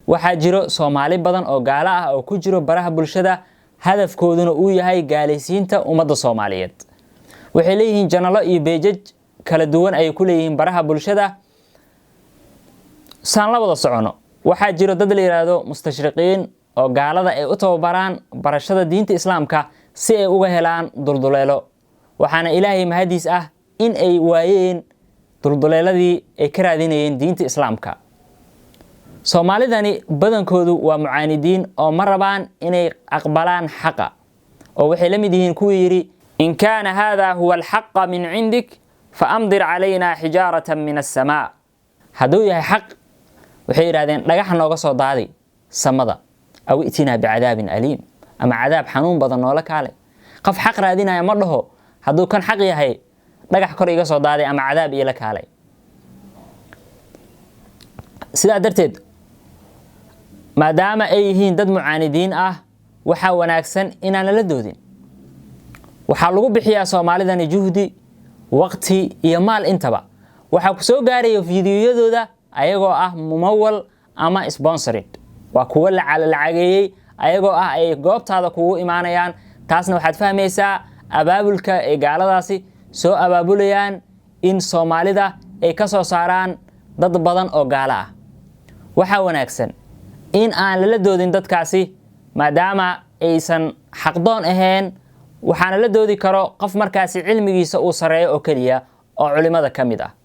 Waxaa jiro Soomaali badan oo gaalo ah oo ku jiro baraha bulshada, hadafkooduna uu yahay gaalaysiinta ummadda Soomaaliyeed. Waxay leeyihiin channelo iyo pages kala duwan ay ku leeyihiin baraha bulshada. Saan la wada socono, waxaa jiro dad la yidhaahdo mustashriqiin oo gaalada ay u tababaraan barashada diinta Islaamka si ay uga helaan dulduleelo. Waxaana Ilaahay mahadiis ah in ay waayeen dulduleeladii ay ka raadinayeen diinta Islaamka. Soomaalidani badankoodu waa mucaanidiin oo ma rabaan inay aqbalaan xaqa, oo waxay la mid yihiin kuwii yidhi: "إن كان هذا هو الحق من عندك فأمطر علينا حجارة من السماء." Hadduu yahay xaq, waxay yidhahdeen, dhagaxa nooga soo daadi samada, أو ائتنا بعذاب أليم, ama cadaab xanuun badan noola kaale. Qof xaq raadinaya ma dhaho: "Hadduu kan xaq yahay, dhagax kor iga soo daaday ama cadaab iila kaalay." Sidaa darteed, maadaama ay yihiin dad mucaanidiin ah, waxaa wanaagsan inaan lala doodin. Waxaa lagu bixiyaa Soomaalidani juhdi, waqti iyo maal intaba. Waxaa ku soo gaaraya fiidiyoyadooda ayagoo ah mumawal ama sponsored, waa kuwo la lacageeyey ayagoo ah ay goobtaada kugu imaanayaan. Taasna waxaad fahmaysaa abaabulka ay gaaladaasi soo abaabulayaan in Soomaalida ay ka soo saaraan dad badan oo gaalo ah. Waxaa wanaagsan in aan lala doodin dadkaasi, maadaama aysan xaqdoon ahayn. Waxaana la doodi karo qof markaasi cilmigiisa uu sareeyo oo keliya oo culimada ka mid ah.